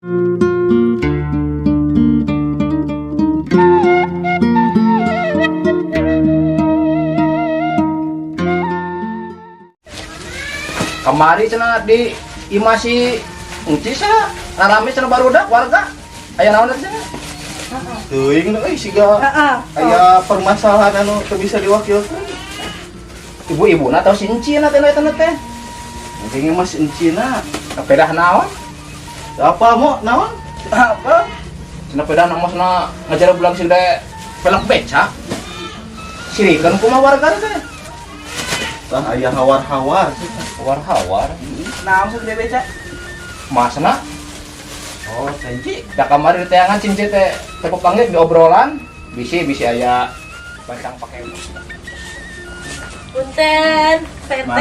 Kamari cenah di imah si Enci cenah rarame cenah barudak warga. Aya naon teh cenah? Teuing euy, siga aya permasalahan anu teu bisa diwakilkeun. Ibu-ibuna atau si Enci na teh eta teh? Mungkin mas encina. Pedah naon? Apa mau naon? Apa? Cenah pedah na ngajar bulan sing teh pelak beca. Sirikeun kumaha warga teh? Tah, aya hawar-hawar. Hawar-hawar. Naon sih beca? Masna. Oh, Enci. Da kamari di teangan cinci teh teh pepanggil di obrolan bisi bisi aya bacang pakai. Punten, PT.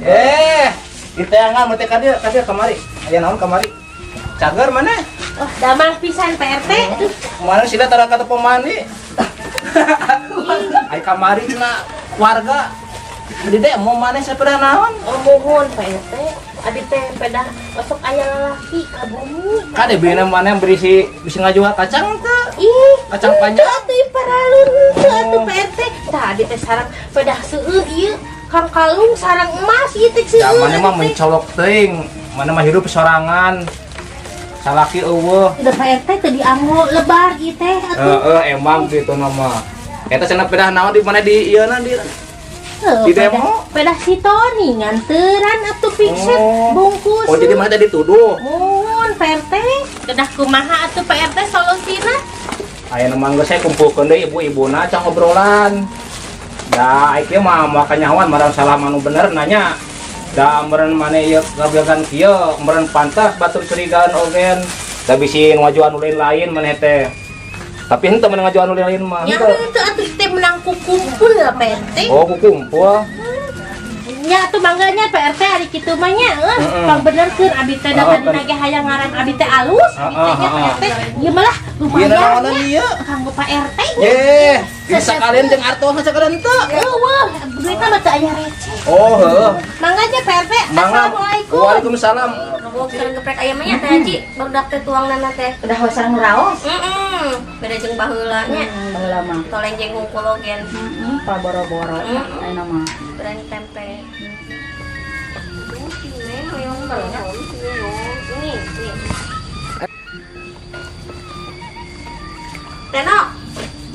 Eh, di teangan mah teh ka dieu kamari. Aya naon kamari? Cager mana? Wah, damang pisan, Pak RT. Mana sih tara kata pemandi? Ai kamari cenah warga di demo mana sapeda naon? Oh, mohon, Pak RT. Abi teh pedah masuk aya lalaki ka bumi. Kade bina mana yang berisi bisa ngajual kacang teh? Ih, Kacang panjang? Atuh paralun teu atuh, Pak RT. Tah, abi teh sarang pedah seueur ieu. Kang kalung sarang emas ieu teh seueur. Zamannya mah mencolok teuing, mana mah hidup sorangan. Salaki euweuh. Udah, Pak RT, teu dianggo lebar ieu teh atuh. Heeh, emang gitu nama. Eta cenah pedah naon di mana di ieu na di Heuh, di demo? Pedah si Tony nganteran atuh pixet bungkus. Oh, jadi mana tadi dituduh. Mohon, Pak RT. Kedah kumaha atuh, Pak RT, solusina? Aya nu mangga saya kumpulkeun deui ibu-ibuna cang obrolan. Da ieu mah moal kanyahoan marang salah manu bener nanya. Da meureun mane ieu gabegan kieu meureun pantas batur curigaan ogen. Da bisi ngajuan nu lain-lain maneh teh. Tapi henteu menang ngajuan nu lain mah. Nya Henteu. henteu atuh teh menang ku kumpul lah, Pak RT. Oh, ku kumpul. Nya atuh mangga nya, Pak RT, ari kitu mah nya euy. Pangbenerkeun abi teh da tadi ge hayang ngaran abi teh alus, abi teh nya, Pak RT. Ieu mah lah Ieu lumayan naonan nya. Ieu? Kanggo Pak RT. Ye, bisa kalian jeung artos sakalian teu. Eueuh, duitna mah teu aya receh. Oh, heuh. Mangga nya, Pak RT. Mangga. Assalamualaikum. Waalaikumsalam. Rewok sering geprek ayam nya, Teh Haji, barudak teh tuangnana teh. Udah we sareng raos. Heeh, beda jeung baheula nya. Baheula mah. Toleng jeung hungkul ogen. Heeh, paboro-boro ayeuna mah. Berani tempe. Aduh, si Neng, hoyong banget. Ini, nih. Teno,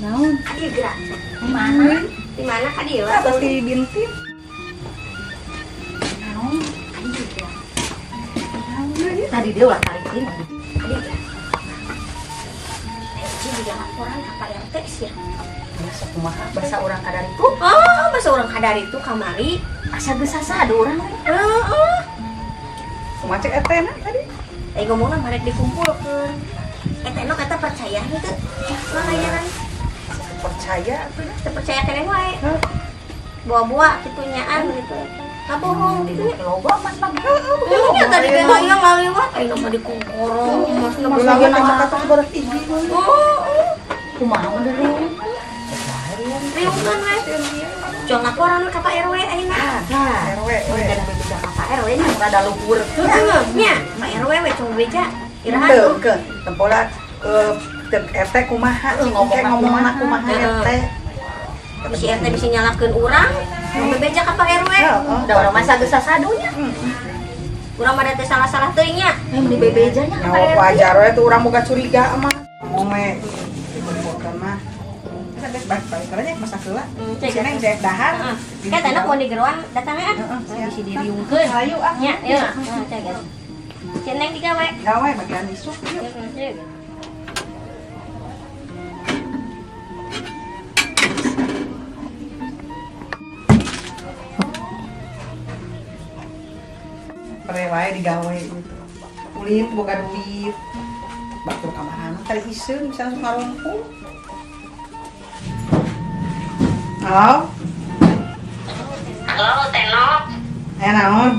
Naon? Kadieu gerak. Di mana? Di mana kadieu? Atas di bintin. Naon? Kadieu gerak. Tadi dia ulah tarikin. Kadieu gerak. Teh juga laporan ka Pak RT sih ya. Bahasa kumaha? Bahasa urang kadar itu? Oh, bahasa urang kadar itu kamari. Asa geus sasadu urang we. Heeh. Kumaha cek RT na tadi? Eh, ngomongna marek dikumpulkeun. Eh, Teno kata percaya henteu? Lalayaran. Percaya atuh. Teu percaya keneh wae. Buah-buah kitu nyaan gitu. Kabohong gitu nya. Loba mas mah. Heeh, tadi ge hayang ngaliwat ayeuna mah dikungkorong masna. Ulang teh kata sebarang hiji. Oh, Kumaha mah deui? riungkeun we. Jual laporan ka Pak RW ayeuna. Nah, RW we. kada bebeja ka Pak RW nya rada luhur. Heeh, nya, Pak RW we cuma beja. Iraha Teu ke tempola ke RT kumaha Ngomongna ngomongna kumaha Heeh. RT. Bisi RT bisa nyalakeun urang, mau bebeja ka Pak RW. Heeh. Da urang mah geus sasadunya. Urang mah da teh salah-salah teuing nya. Eh, meni bebeja nya ka Pak Nyawa RT. wajar we tuh urang boga curiga mah. Ngomong we dikumpulkeun mah. Balik balik balik masak heula. Cek. Si Neng cek dahar. Heeh. Kayak tanah mau digeroan datangnya ah. Heeh, siap. Bisi diriungkeun. Ayo ah. Nya, ya. Heeh, cek. Si Neng digawe. Gawe bagian isuk yuk. Heeh, cek. Pere wae digawe gitu. Ulin boga duit. Batur ka mana tadi iseun bisa langsung ngarumpul. Halo, Halo, Teno. Aya naon?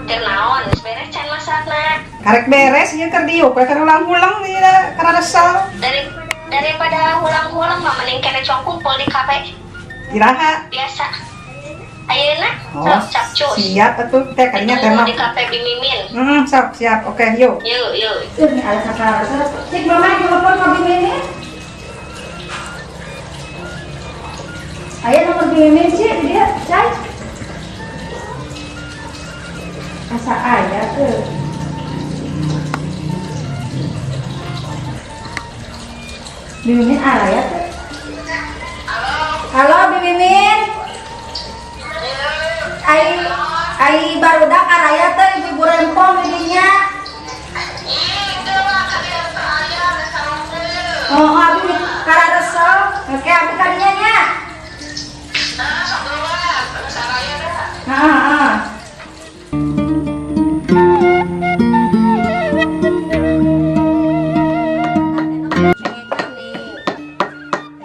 Keur naon? Geus beres can masakna? Karek beres ieu keur diuk we keur ulang-ulang ieu karena resel. Daripada hulang-hulang mah mending kene cong kumpul di kafe Iraha? Biasa. Ayeuna Oh, sok capcus. Siap atuh teh kadinya teh Ditunggu mah. di kafe Bimimin. Sok siap. Oke, yuk. Yuk, yuk. Ini ada kakak. Cik mama telepon ka Bimimin. Aya nomor Bimimin sih dia, Cai. Asa aya tuh. Bimimin araya tuh. Halo Bimimin. Ai ai barudak araya teh ibu rempong di dinya. Oh, abi kararesel. Oke, abi kadinya nya. Heeh, heeh.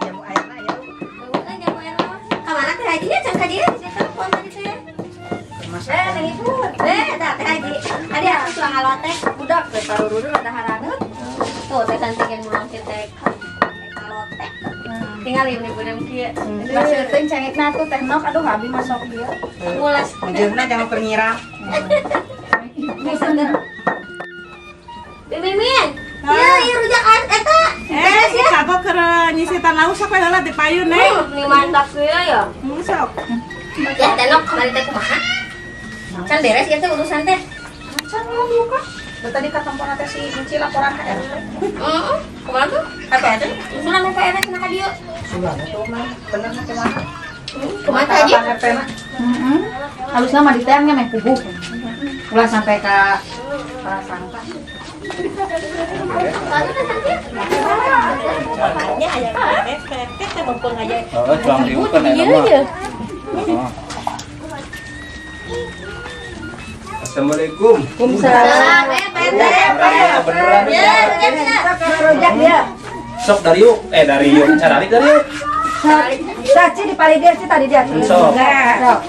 Jamu airna ya. Kamana teh hajinya can ka dieu di telepon tadi teh. Masak. Eh, nang ibu. Eh, dah teh haji. Tadi aku tuang ngalotek budak teh parururu rada haranget. Tuh teh cantik yang mulang teh. Ngalotek. Tinggal ini budem kieu. Masih teuing cengekna tuh teh nok aduh abi masuk dia. Mulas. Ujungna jangan keur nyiram. Mimin. Iya, iya rujak eta. Eh, kagok keur nyisitan lauk sok we heula di payun, Neng. Ini mantap kieu ya. Sok. Ya, tenok kamari teh kumaha? Can beres ieu teh urusan teh. Can lu buka. Da tadi katempona teh si Enci laporan ka RT. Heeh. Kumaha tuh? Apa aja? Usulan ka RT cenah ka dieu. Sudah tuh mah bener mah kumaha. Kumaha teh haji? Harapan RT na. Heeh. Halusna mah diteang nya meh puguh. Ulah sampai ka prasangka. Nya aya beres Pak RT teh mumpung aya. Heeh, cuang diukeun eta Iya, mah. iya. Heeh. Assalamualaikum. Salam, eh Pak RT. Beneran. Ya, rujak cenah. Rujak dia. Sok dari yuk, eh dari yuk, caralik dari yuk. Saci di pali dia sih tadi dia. Sok. Sok.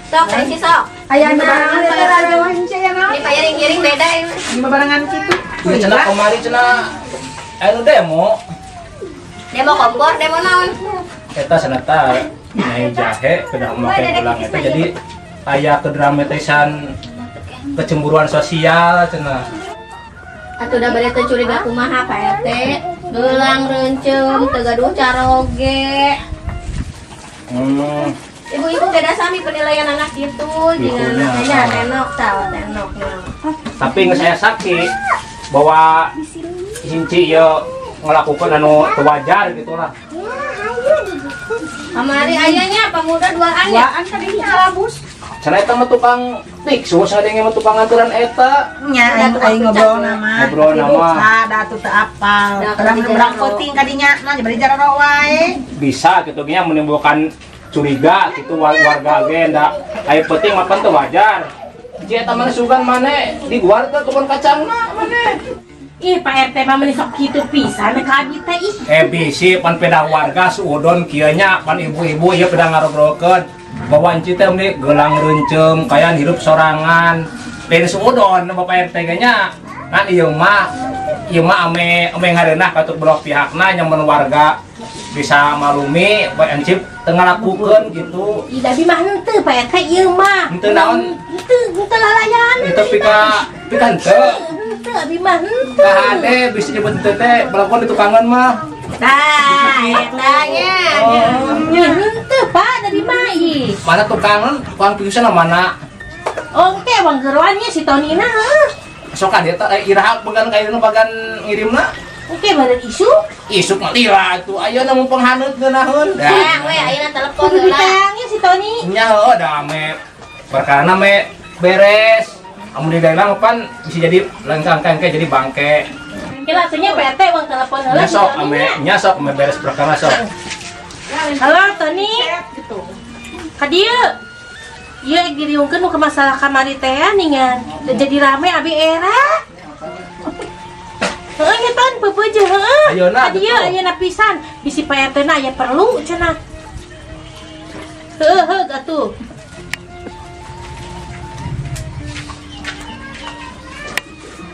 Sok, teh si sok. Aya naon teh raja mah henteu ya naon. Ini payaring-iring beda ini. Di barengan kitu. Ini cenah kemari cenah anu demo. Demo kompor, demo naon? Eta cenah tah nyai jahe kedah make gelang eta jadi aya kedramatisan kecemburuan sosial cenah. Atuh da bade teu curiga kumaha Pak RT. Gelang rencem, teu gaduh caroge. Ibu-ibu beda sami penilaian anak gitu, jangan Gitunya. anaknya tenok tau, tenok nah. Tapi nggak saya sakit bahwa hinci ya ngelakukan anu teu wajar gitu lah. Kamari ayahnya pemuda duaan ya. Duaan kadinya alabus. Cenah eta mah tukang tiksu, sadenge mah tukang aturan eta. Nya aing aing ngobrol nama. Ngobrol nama. Sada atuh teu apal. Da, Kadang kadinya berang jaro. peuting kadinya nah bari jaroro wae. Bisa gitu nya menimbulkan curiga gitu warga ge da aya penting mah pan teu wajar. Ji eta mah sugan mane di guar teh kebon kacangna mane. Ih, Pak RT mah meuni sok kitu pisan ka abi teh ih. Eh bisi pan peda warga suudon kieu nya pan ibu-ibu ieu peda ngarobrolkeun bahwa enci teh meni gelang reuncem kayan hirup sorangan. Lain suudon Bapak RT ge nya. Ngan ieu mah ame ame ngareunah ka belah pihakna nyaman warga bisa malumi bae enci teu ngalakukeun gitu. Ih, da abi mah henteu Pak RT ieu mah. Henteu naon? Henteu, henteu lalayan. Itu pika pika henteu. Henteu abi mah henteu. Kahade bisa nyebut henteu teh belakon di tukangan mah. Tah, eta nya. Oh. Ih, henteu Pak dari mah ih. Mana tukangan? Tukang piusan mana? Oke, wang geroannya si Tonina heuh. Sok ka dia teh iraha bagan ka bagan ngirimna. Oke, baren isu. Isuk mah lila atuh ayeuna mumpung haneut ngeunaheun. Tang we ayeuna telepon Kudu heula. diteangnya si Tony. Nya heueuh da ame perkara me beres. Amun di daerah pan bisa jadi lengkang kengke jadi bangke. Kira atunya Pak RT wang telepon heula Nya si sok Tony ame nya. nya sok ame beres perkara sok. Halo Tony. Gitu. Ka dieu. Ieu ek diriungkeun nu ke masalah kamari teh ningan. Da jadi rame abi era. Heeh nya ton peupeujeuh heueuh. Ayeuna, Ka dieu betul. ayeuna pisan bisi Pak RT na aya perlu cenah. Heueuh heuh atuh.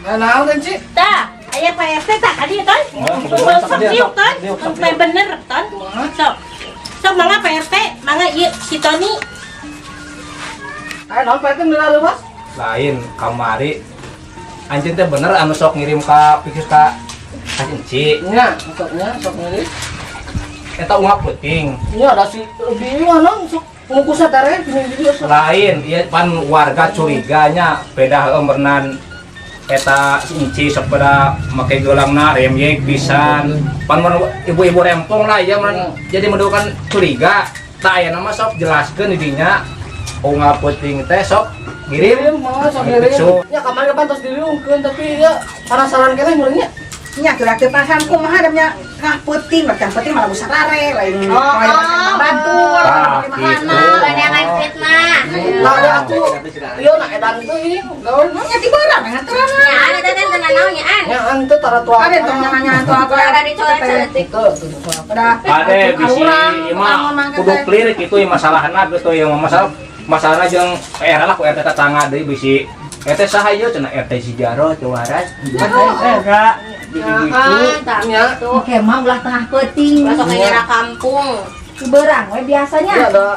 Nah, naon kan, Ci? Tah, aya Pak RT tah ka dieu ton. Oh, kebetulan Sok sok dieu, diuk sok. ton. Diuk, sok Sampai diuk. bener ton. Sok. Sok mangga Pak RT, mangga ieu si Tony. Aya naon, Pak RT, meula leuwas? Lain kamari. Anjeun teh bener anu sok ngirim ka pikir ka ka Enci? Nya, soknya sok ngirim. Eta ungap peuting. Nya ada si lebih mana sok bungkusna tere gini gini sok. Lain, ieu pan warga curiganya beda heueuh meurnan eta si Enci sok pada make geulangna remyek pisan. Pan mun ibu-ibu rempong lah ya meureun jadi mendukan curiga. Tak aya nama sok jelaskeun di dinya ungap peuting teh sok ngirim. Ngirim mah sok ngirim. Sok. Nya kamari pan tos diliungkeun, tapi ya penasaran keneh meureun nya. Nya kira teu paham kumaha da nya tengah peuting, tengah peuting malah sarare lain. Oh, lain batur. Tah, gitu. Lain fitnah. Nah, ada atuh. Ieu na edan teuing gawe. Nya ti beurang nganteran. Nya ada teh teh naon nya an. Nya henteu tara tua. Ada tong nyangan tuh apa. Ada dicoret-coret. Teu, teu. Udah. Ade bisi ieu mah kudu clear gitu ya masalahna gitu ya, masalah masalah jeung era lah ku RT tetangga deui, bisi RT saha ieu cenah, RT si Jaro teu waras kan enggak gitu. Nya. Oke, mah ulah tengah peuting. Masuk ke ngira kampung. Ti beurang we biasanya. Iya ada.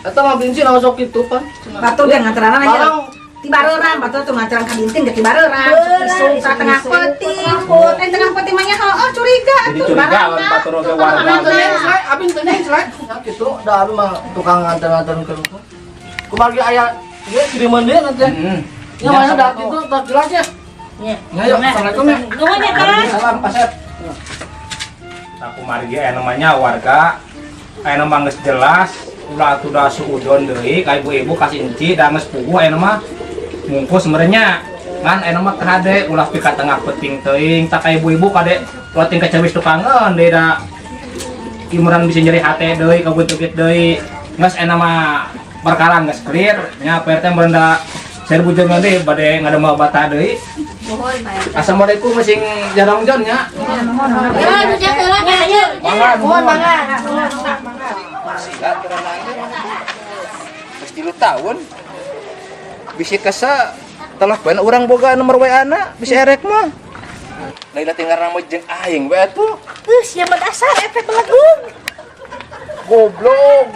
Eta mah bensin langsung gitu pan. Batur ge nganteran aja. Barang. Ti bareurang, batur tuh nganteran ka dintin ge ti bareurang. Beurang, Isuk ka tengah isuk. Peuting, put. Eh, tengah peuting mah nya heueuh curiga Jadi atuh. curiga lawan batur oge warga. Abi teu nyaing selek, abi teu nyaing selek. Ya gitu, da abi mah tukang nganter-nganter ke rumah. Kumargi aya ieu kiriman deui nanti. Heeh. Ya mana da gitu tos jelasnya. Nya. Ya yuk, assalamualaikum ya. Nuhun ya, Kang. Salam Pasep. Aku margi aya namanya warga aya nama geus jelas ulah atuh da suudon deui ka ibu-ibu kasih enci da geus puguh aya nama mungkus merenya ngan aya nama kade ulah pika tengah peuting teuing tak ka ibu-ibu kade ulah ting kacawis tukangeun deui da imuran bisa nyeri hate deui kabutukit deui. Geus aya nama perkara geus clear nya, Pak RT meureun da seribu jeung deui bade ngadamel bata deui. Nuhun, Pak RT. Assalamualaikum, masing jarang jon nya. Ya, rujak heula ka ieu. Mangga, nuhun. Mangga. Masih kira nanya. Geus 3 tahun. Bisi kesa telepon urang boga nomor WA na bisi erek mah. Lain tinggal nama jeung aing we atuh. Geus, sia mah dasar efek belagung. Goblok.